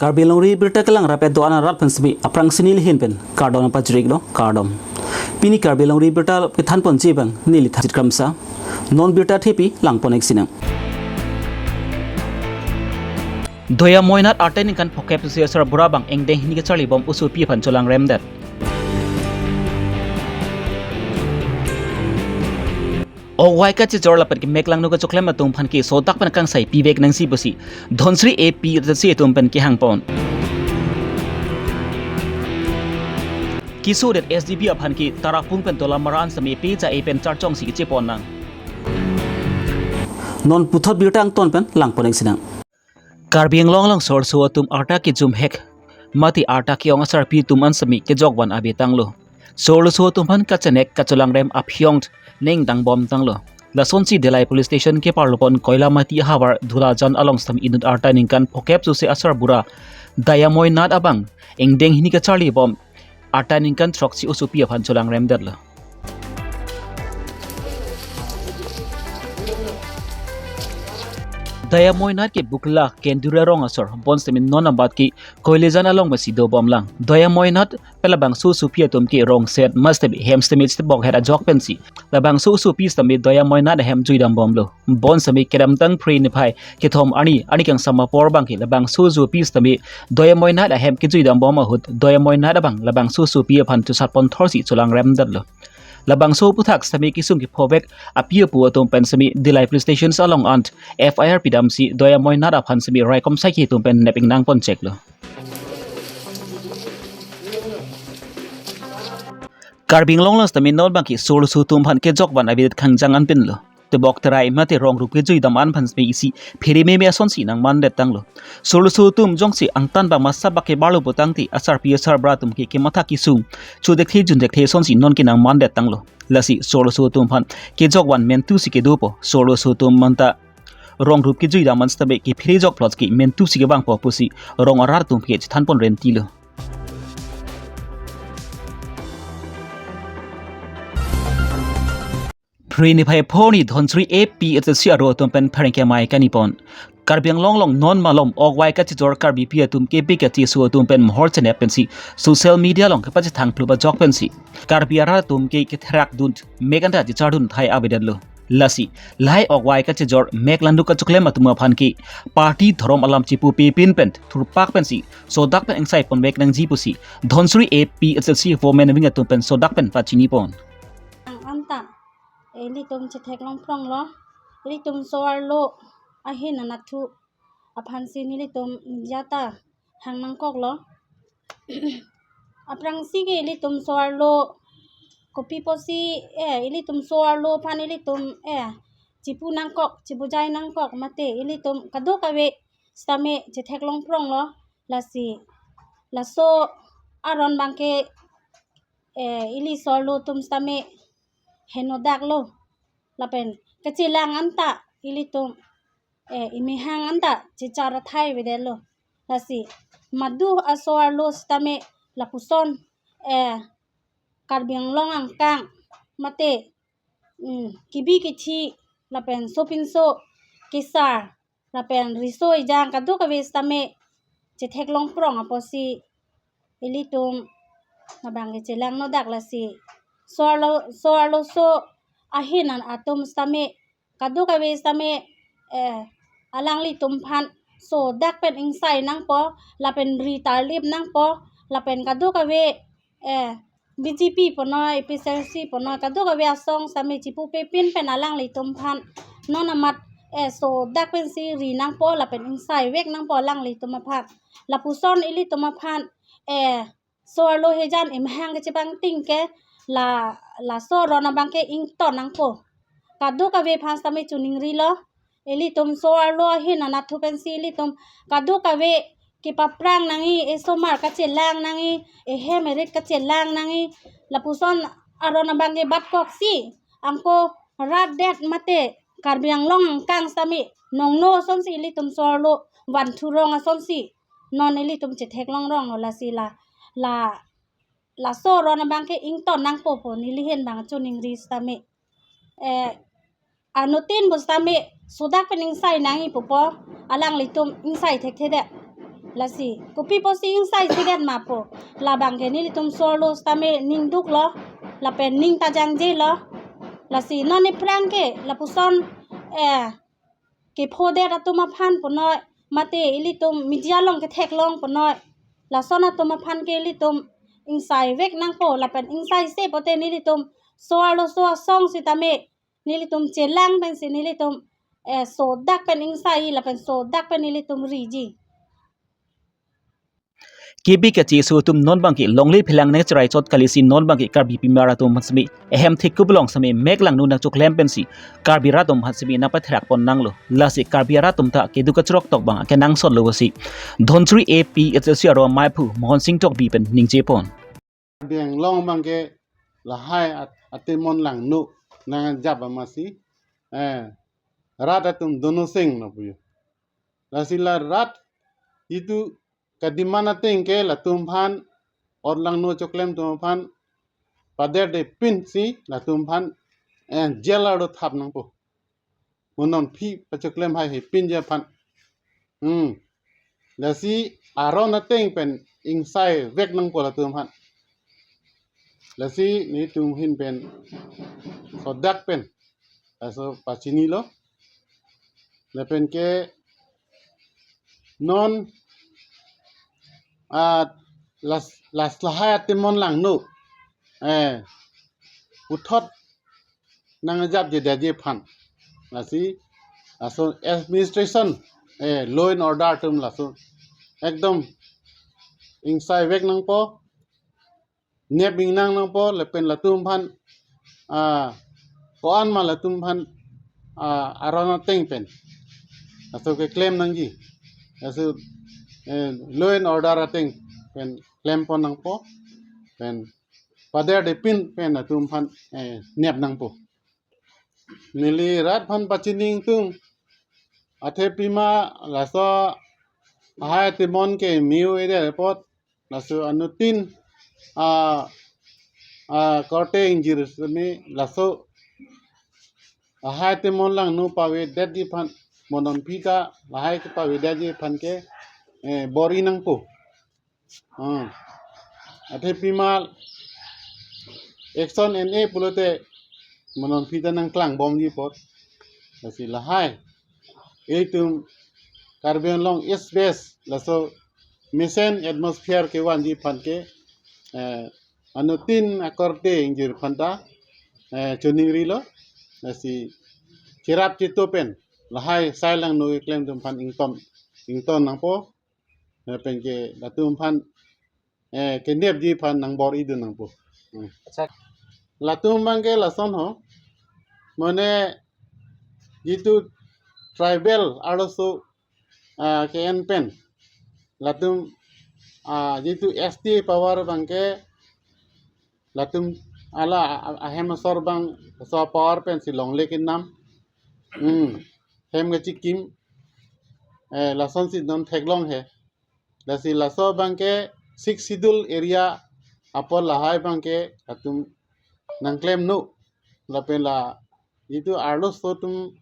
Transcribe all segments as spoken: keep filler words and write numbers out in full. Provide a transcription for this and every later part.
Karbi Longri Birta kelang rapet do-an arat pen semi aphrangsi neli ahin pen kardom pajirlo, kardom. Pini Karbi Longri Birta kethanponji abang neli Thangchit Kramsa. Non birta thepi langpon-ik sinang. Doyamoi Nath arta ningkan phokep susi asarbura abang ingdeng hini kacharlibom osopi aphan cholangremdet. Okwai kachijor lapen kemek langno kachoklem atum aphan ke sodak pen kangsai pivek nangji pusi Dhonsri A P H L C atum pen kehangpon. Kesodet S D P aphan ke Tarapung pen Dolamara an semi pe ja e pen charchongsi kechepon nang. Non puthot birta angton pen langpon-ik sinang. Karbi Anglong along so-arloso atum arta kejumhek mate arta ke-ong asarpi atum an semi kejokvan ave tanglo. So-arloso atum aphan kachenek kacholangrem aphi-ong neng dangbom tanglo. Lasonsi Dillai Police Station keparlopon Koilamati ahavar Dhulajan along semi inut arta ningkan phokep susi asarbura Doyamoi Nath abang ingdeng hini kacharlibom arta ningkan throksi osopi aphan cholangremdetlo. Doyamoi Nath ke Bukla Kendura rong asor, bonsemi non abat ke Koilajan along pensi dobomlang. Doyamoi Nath pen labangso osopi atum ke rongset mastemi hem semi chitbokhet ajok pensi labangso osopi semi Doyamoi Nath ahem juidambomlo. Bonsemi kedamtang Phre niphai kethom arni, arni kangsam apor abang ke labangso osopi semi Doyamoi Nath ahem kejuidambom ahut Doyamoi Nath abang labangso osopi aphan chusatpon thorsi cholangremdetlo. Labangso aphuthak semi kesung kephovek api apo atum pen semi Dillai Police Station along ant F I R pidamsi Doyamoi Nath aphan semi raikom saikhi atum pen nep-ik nangponcheklo. Karbi Anglong along semi non abang ke so-arloso atum aphan kejokvan avedet khangjang an pinlo. Tebok terai mate rong rup kejuidam an aphan semi isi phere meme asonsi nangmandet tanglo. So-arloso atum jongsi angtan ba masa ba kebarlo putangte asarpi asarbura atum ke kematha kesung chodekthe jundekthe asonsi non ke nangmandet tanglo. Lasi so-arloso atum aphan kejokvan mentusi kedopo. So-arloso atum anta rong rup kejuidam an sitame kephere jokplot ke mentusi kevangpo pusi rong arat atum ke chethanpon rentilo. Phre niphai pho arni Dhonsri A P H L C aro atum pen pherangke amei kanipon. Karbi Anglong along non malom okwai kachijor Karbipi atum kebi kacheso atum pen mohor chenep pensi social media along kepachethang phlu ajok pensi Karbi arat atum ke ketherak dun mek anta chichar dun thai avedetlo. Lasi lahai okwai kachijor mek langno kachoklem atum aphan ke party dhorom alam chipupe pin pen thurpak pensi sodak pen ingsaipon vek nangji pusi Dhonsri A P H L C women wing atum pen sodak pen pachinipon. Ang anta, eh, ilitum chetheklong pronglo, ilitum so-arlo ahin anatthu aphansi nelitum media ta hang nangkoklo. Aphrangsi ke ilitum so-arlo kopi pusi, eh, ilitum so-arlo aphan ilitum, eh, chipu nangkok, chibujai nangkok mate ilitum kadokave sitame chetheklong pronglo, lasi laso aron abangke, eh, ili so-arlo atum sitame henodaklo. Lapen kachelang anta ilitum, eh, imehang anta chichar athai avedetlo. Lasi madu aso-arlo sitame lapuson, eh, Karbi Anglong angkang mate, mm, kebi kethe lapen sopinso kesar lapen riso ejang kadokave sitame chetheklong prong apotsi ilitum labang kechelangnodak, lasi so-arlo, so-arloso ahin an atum sitame kadokave sitame, eh, alanglitum aphan sodak pen ingsai nangpo lapen ri tarlip nangpo lapen kadokave, eh, B J P punoi, A P H L C punoi, kadokave asong sitame chipupe pin pen alanglitum aphan non amat, eh, sodak pensi ri nangpo lapen ingsai vek nangpo alanglitum aphan. Lapuson ilitum aphan, eh, so-arlo hejan imehang kachepangting ke la, laso aron abangke ington nangpo. Kadokave aphan sitame choningrilo. Ilitum so-arlo ahin anatthu pensi ilitum kadokave kepaprang nangji, esomar kachelang nangji, ehem erit kachelang nangji, lapuson aron abangke batkoksi, anke rat det mate Karbi Anglong angkang sitame nongno asonsi ilitum so-arlo vanthurong asonsi non ilitum chetheklong ronglo, lasi la, la, laso aron abangke ington nangpo pu neli ahin abang choningri sitame. Eh, anuttin pu sitame sodak pen ingsai nangji pupo, alanglitum ingsai thekthedet. Lasi kopi pusi ingsai siget ma pu. Labang ke nelitum so-arlo sitame ningduklo, lapen ning ta jangjelo. Lasi non aphrang ke lapuson, eh, kephodet atum aphan punoi, mate ilitum media along ketheklong punoi, lason atum aphan ke ilitum ingsai vek nangpo, lapen ingsai se pote nelitum so-arlo so asong sitame nelitum chelang pensi nelitum, eh, sodak pen ingsai lapen sodak pen nelitum riji. Kebi kacheso atum non bangke longle phelang nangcheraichot kalisi non bangke Karbi pimar atum aphan sitame ahem thekup along sitame meklangno nangchoklem pensi Karbi rat atum aphan sitame nangpatherak pon nanglo. Lasi Karbi rat atum ta keduk kachrok tok bang kenangsot lo pusi Dhansiri A P H L C arong maiphu Mohon Sing Tokbi pen ningjepon. Karbi Anglong bangke lahai at-, atemon langno nangjap amatsi, eh, rat atum dono seng no puyo. Lasi la rat itu kadiman ateng ke latum aphan, or langno choklem atum aphan paderde pinsi latum aphan, eh, jail arlo thap nangpo. Mo non aphi pachoklem hai he pinji aphan. Hmm. Lasi aron ateng pen ingsai vek nangpo latum aphan. Lasi nelitum ahin pen sodak pen laso pachinilo. Lapen ke non, ah, las, las lahai atemon langno, eh, puthot nangjapje daji aphan. Lasi laso administration, eh, law and order atum laso ekdom ingsai vek nangpo, nep ingnang nangpo, lapen latum aphan, ah, ko-an ma latum aphan, ah, aron ateng pen laso keklem nangji. Laso, eh, law and order ateng pen klem pon nangpo, pen paderde pin pen latum aphan, eh, nep nangpo. Neli rat aphan pachini ingtung, athe pima laso lahai atemon ke miu ede report, laso anuttin, ah, ah, korte ingjir sitame laso lahai atemon langno pavedetji aphan, mo non aphi ta lahai kepavedetji aphan ke, eh, bor-i nangpo. Ah. Athe pima action N A pulote mo non aphi ta nangklangbomji apot. Lasi lahai itum Karbi Anglong East West laso mesen atmosphere kevanji aphan ke, eh, anuttin akorte ingjir aphan ta, eh, choningrilo. Lasi cherap cheto pen lahai sai langno keklem atum aphan ington, ington nangpo. Lapen ke latum aphan, eh, kenepji aphan nangbor-i dun nangpo. Hmm. Latum abangke lason ho. Mane jitu tribal arloso, ah, ke-en pen. Latum, ah, jitu S T power abangke latum ala a-, a-, ahem asor abang so power pensi longle kenam. Hmm. Hem kachikim. Eh, lasonsi non theklong he. Lasi laso abangke Sixth Schedule area apor lahai abangke latum nangklemno. Lapen la jitu arloso atum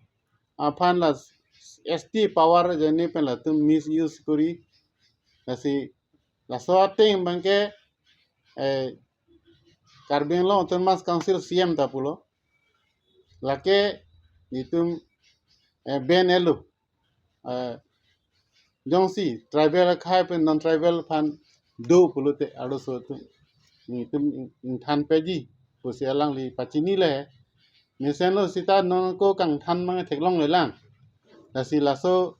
aphan la S T power ajoine pen latum misuse kori. Lasi laso ateng abangke, eh, Karbi Anglong Autonomous Council C M ta pulo. Lake itum, eh, ben elo. Eh, jongsi tribal akhai pen non tribal aphan do pulote arloso atum, itum ing-, ingthan peji pusi alangli pachinilo. Mesenlo seta non ako kangthan mang theklonglelang. Lasi laso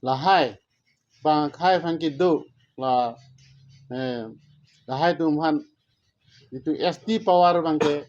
lahai bang akhai aphan kedo la, eh, lahai atum aphan jitu S T power abangke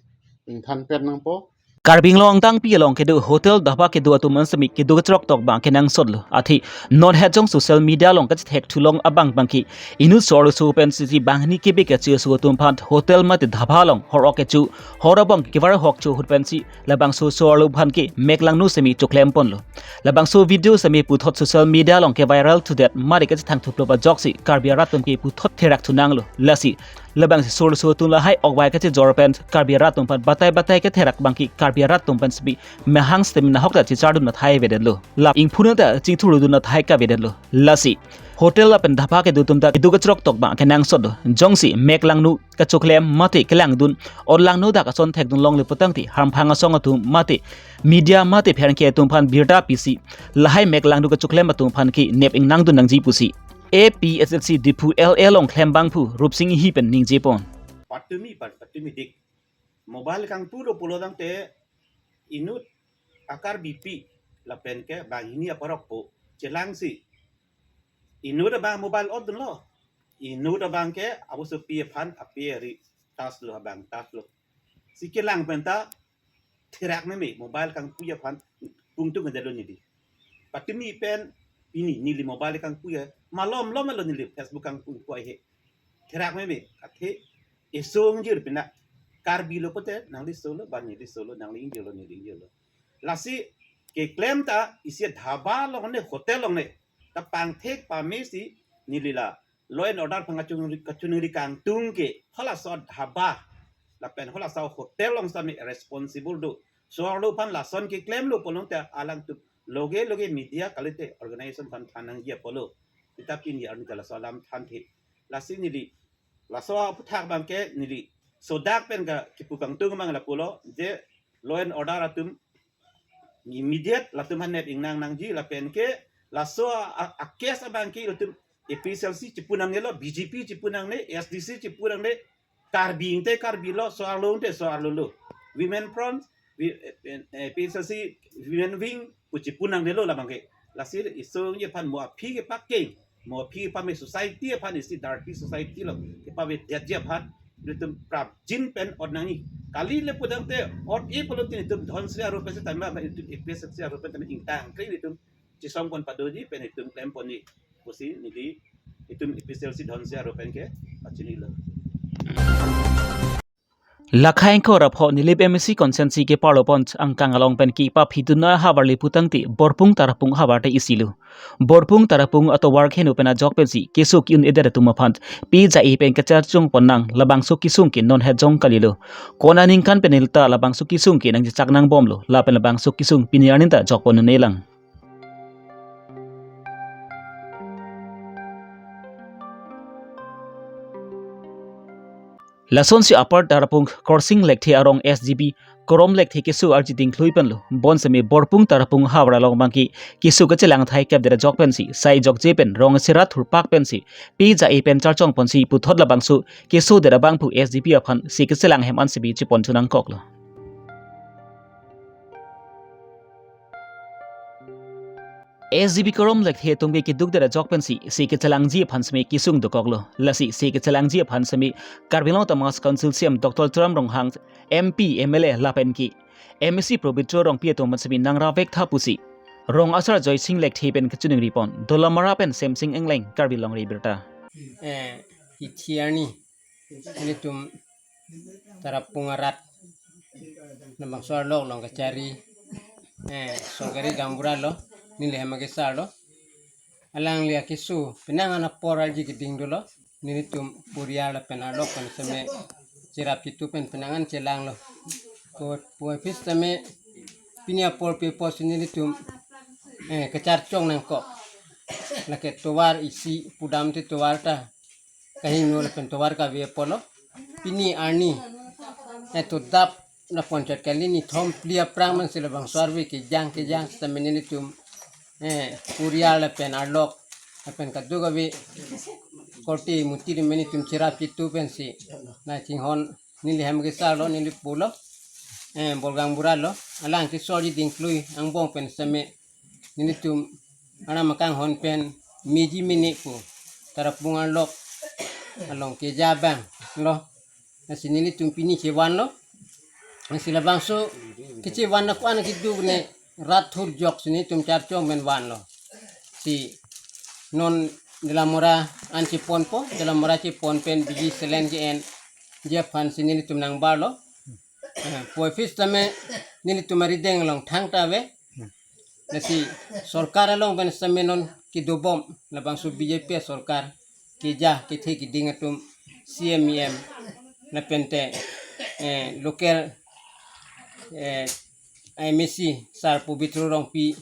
ingthan pet nangpo. Karbi Anglong angtangpi along kedo hotel dhaba kedo atum aphan sitame kedo kachrok tok bang kenangsotlo. Athe non het jong social media along kachethek thulong abang abangke inut so-arloso pensi banghini kebe kacheso atum aphan hotel mate dhaba along hor-ok kecho, hor abang kevar hok cho ahut pensi labangso so-arlo aphan ke meklangno sitame choklem ponlo. Labangso video sitame puthot social media along keviral thudet mari kachethang thuplo ajoksi Karbi arat atum ke puthot therak thunanglo. Lasi labangso so-arloso atum lahai okvai kachejor pen Karbi arat atum aphan batai batai ketherak abangke Karbi arat atum aphan sitame mahang sitame nahok ta chechardun athai avedetlo. Lap ingphu nang ta chingthurdun athai kavedetlo. Lasi Hotel lapen dhaba kedo atum ta keduk kachrok tokma kenangsot do. Jongsi mek langno kachoklem mate kelangdun, or langno dak ason thekdun longle putangte, hamphang asong atum mate media mate pherangke atum aphan birta pisi, lahai mek langno kachoklem atum aphan ke nep ingnangdun nangji pusi A P H L C Diphu L A along klembangphu Rupsing Enghi pen ningjepon. Patumi pa, patumi dik. Mobile kangpu lo pulo tangte inut a Karbipi lapen ke banghini aparokpo chelangsi. Inut abang mobile on lo. Inut abang ke abuso pi aphan api ri tas lo abang tas lo. Si kelang penta therak meme mobile kangpu aphan pungtung kedalo neli. Patumi pen pini neli mobile kangpu ya. Malom lom lo neli Facebook kangpu pu he. Therak meme athe esong jir pina Karbi lo pote nangli solo ban neli solo nangli ingjir lo neli ingjir lo. Lasi keklem ta isi dhaba longle hotel longle ta pangthek pamesi neli la law and order aphan kachung kachunri kangtung ke halaso dhaba lapen halaso hotel along sami responsible do. So-arlo aphan lason keklem lo pulote alangtum loge loge media kalite organization aphan than nangji apotlo. Seta pini arni ta laso alam thanthe. Lasi neli laso aphuthak abang ke neli sodak pen ka kipu kangtung abang lapulo je law and order atum immediate latum aphan nep ingnang nangji lapen ke laso a, a, a case abang ke latum A P H L C chipu nangnelo, B J P chipu nangne, S D C chipu nangne, Karbi ingte Karbi lo, so-arlo ingte so-arlo lo. Women front, wi-, eh, eh, A P H L C women wing pu chipu nangnelo labang ke. Lasi isong ye aphan mo aphi kepakeng, mo aphi kepame society aphan isi dirty society lo kepavedetji aphan nelitum prapjin pen ot nangji. Kali le pudangte ot e pulote nelitum Dhansiri arup pen setame nelitum A P H L C arup pen tame ingtang kre nelitum chisongpon padoji pen nelitum klemponji pusi neli nelitum A P H L C Dhansiri arup pen ke pachinilo. Lakha ingkoi ra pho Nilip M A C constituency keparlopon angkang along pen kepaphidun ahavar le putangte Borpung Tarapung ahavar te isi lo. Borpung Tarapung atovar kheno pen ajok pensi keso ki-un-edet atum aphan pija-e pen kacharchongpon nang labangso kesung ke non het jong kalilo. Kona ningkan pen neli ta labangso kesung ke nangjechak nangbomlo lapen labangso kesung pini arni ta jokpon un-elang. Lasonsi Upper Tarapung Korsing Lekthe arong S G B Korom Lekthe keso arji dingklui penlo. Bonseme Borpung Tarapung ahavar along abangke keso kachelang thai kep dera jok pensi sai jokje pen rong sera thurpak pensi pija-e pen charchongponsi puthot labangso keso dera abangphu S G B aphan si kachelang hem an sibi chepon chunangkoklo. S G B Korom Lekthe atum ke keduk dera jok pensi si kachelangji aphan seme kesung dokoklo. Lasi si kachelangji aphan seme Karbi Anglong Autonomous Council C E M Doctor Tuliram Ronghang, M P, M L A lapen ke M A C Pobitro Rongpi atum aphan seme nang ravek tha pusi Rong Asar Joysing Lekthe pen kachiningripon. Dolamara pen Semsing Engleng, Karbi Longri Abirta. Eh, hithi arni nelitum Tarapung arat labangso arlok along kachari, eh, sorkari gaonbura lo, neli hem akesar lo. Alangli akeso penang an apor arji keding dolo. Nelitum porial lapen arlok pen seme cherap chitu pen penang an chelanglo. Ko puvoiphit seme pini apor pi apotsi nelitum, eh, kacharchong nangkok. Lake tovar isi pudamte tovar ta kahingno lapen tovar kave apotlo. Pini arni, eh, to dap na ponchot kali ni thom phli aphrang mansi labangso arve kejang kejang sitame nelitum, eh, porial lapen arlok lapen kadokave korte muti ri nelitum cherap chitu pensi nangchinghon, neli hem akesar lo, neli pulo, eh, bor gaonbura lo, alang keso arji dingklui angbong pen seme nelitum aram akanghon pen meji mene pu Tarapung arlok along keja abang lo. Lasi nelitum pini chevanlo. Lasi labangso kechevan ako-an keduk ne rat thur jok si nelitum charchong pen vanlo. Si non Dolamara an cheponpo, Dolamara chepon pen biji selen ke-enji aphan si nelitum nangbarlo. Eh, puvoiphit sitame nelitum arideng along thangta ave. Lasi sorkar along pen sitame non kedobom labangso B J P sorkar keja kethe keding atum C M, E M lapente, eh, local, eh, M A C sar Pobitro Rongpi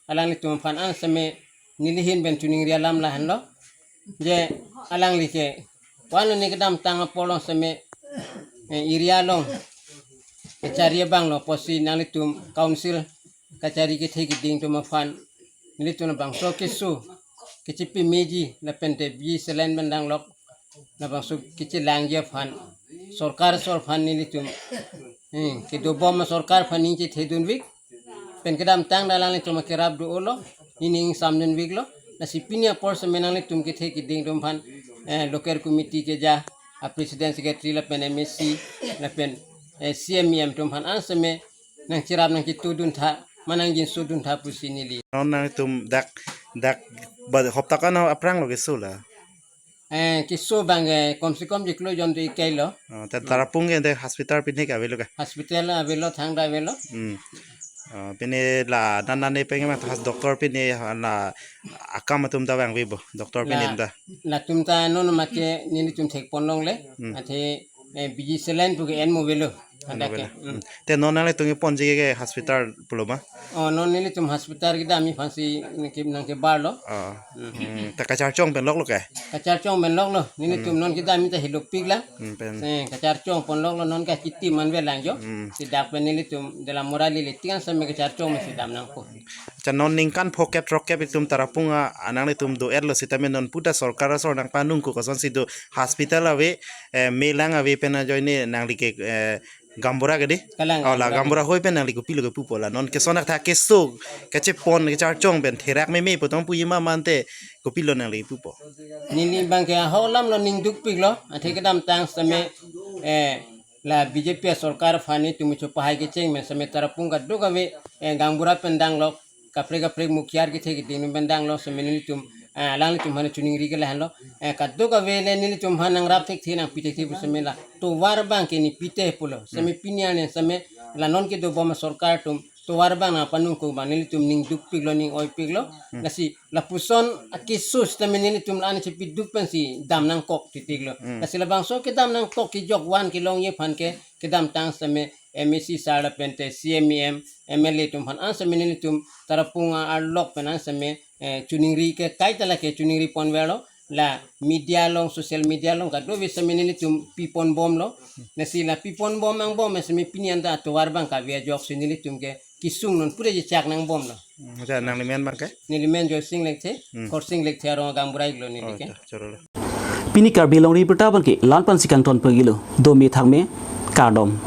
alanglitum aphan an sitame neli ahin pen chiningri alam lahenlo. Je alangli ke, wan lo ne kedamtang apor along seme, eh, area along kachari abang lo, pusi nanglitum council kachari kethe kiding atum aphan nelitum labangso keso kachipi meji lapen te biji selen pen danglok labangso kachelangji aphan, sorkar asor aphan nelitum, hmm, kedobom sorkar aphan ning chethedunvik, pen kedamtang ta alanglitum akerap do-o lo, ning ingsamdunvik lo. Lasi pini apor seme nanglitum kethe kiding atum aphan, eh, local committee keja, a president, secretary lapen M A C lapen, eh, C M E M atum aphan an seme nangcherap nangchitudun tha, manang jinsodun tha pusi neli. Non nangtum dak, dak ba hopta kan aphrang lo keso la. Eh, keso abang, eh, kom se kom chiklo jon do ikai lo. Oh, ta Tarapung ke de hospital pine ke avelo ke? Hospital avelo, thangta avelo. Hmm. Oh, pine la nan nan ne peng ma thas doctor pine la akam atum ta vangve bo, doctor pine La, ta. Latum ta non ma ke nelitum thekpon longle. Hmm. Athe, eh, biji selen pu ke en mo avelo. Hadak ke. Avelo. Hmm. Hmm. Te non nanglitum ponji ke hospital pulo ma? Oh, non nelitum hospital kedam aphansi nangke, nangkebar lo. Oh. Hmm. Hmm. Ta kacharchong pen lok lo ke? Kacharchong pen lok lo. Nelitum Hmm. non kedam ta hilopik la. Hmm, pen. Eh, kacharchong pon lok lo, non kachiti man avelang jo. Hmm. Si dak pen nelitum dalam morali le tingan seme kacharchong mesi dam nangpo. Cha non ningkan phokep throkkep itum Tarapung a, anang itum do-et lo sitame non puta sorkar asor nangpanung ko kosonsi do hospital ave, eh, melang ave pen ajoine nangli ke, eh, gaonbura ke di? Kalang, oh, la gaonbura. Gaonbura hoi pen nangli kopilo kepupo la. Non keson athak keso kachepon kacharchong pen therak meme pu tong puji ma mante kopilo nangli pupo? Neli abang ke ahok alam lo, ning dukpik lo. Athe kedamtang seme, eh, la B J P sorkar aphan nelitum chopahai kecheng pen seme Tarapung kadokave, eh, gaonbura pen danglok, kaprek kaprek mukhiar kethe kiding pen danglok seme nelitum, eh, alanglitum aphan chiningri ke lahenlo, eh, kadokave le nelitum aphan nangrap thekthe nangpi thekthe pu seme la tovar abang ke ne pite pulo. Seme Hmm. pini arni seme la non kedobom sorkar atum tovar abang nangpanung ko abang nelitum ning dukpik lo, ning oipik lo. Hmm. Lasi lapuson akeso sitame nelitum la-an chepiduk pensi dam nangkok titik lo. Hmm. Lasi labangso kedam nangkok kejok van kelongji aphan ke kedamtang seme M A C sir lapen te C M E M, M L A atum aphan an seme nelitum Tarapung arlok pen an seme, eh, chiningri ke kaita la ke chiningri ponver lo, la media along, social media along kadokave seme nelitum pipon bom lo. Lasi la pipon bom angbong seme pini anta tovar abang kave ajoksi nelitum ke kesung non pura jechak nangbom lo. Hmm, acha, nangli men abang ke? Neli men Joysing Lekthe, Hmm. Khorsing Lekthe arong gaonbura iklo neli Oh, ke. Acha, choro lo. Pini Karbi Longri Abirta abang ke la-an pensi kangton pagi lo. Dome thakme, kardom.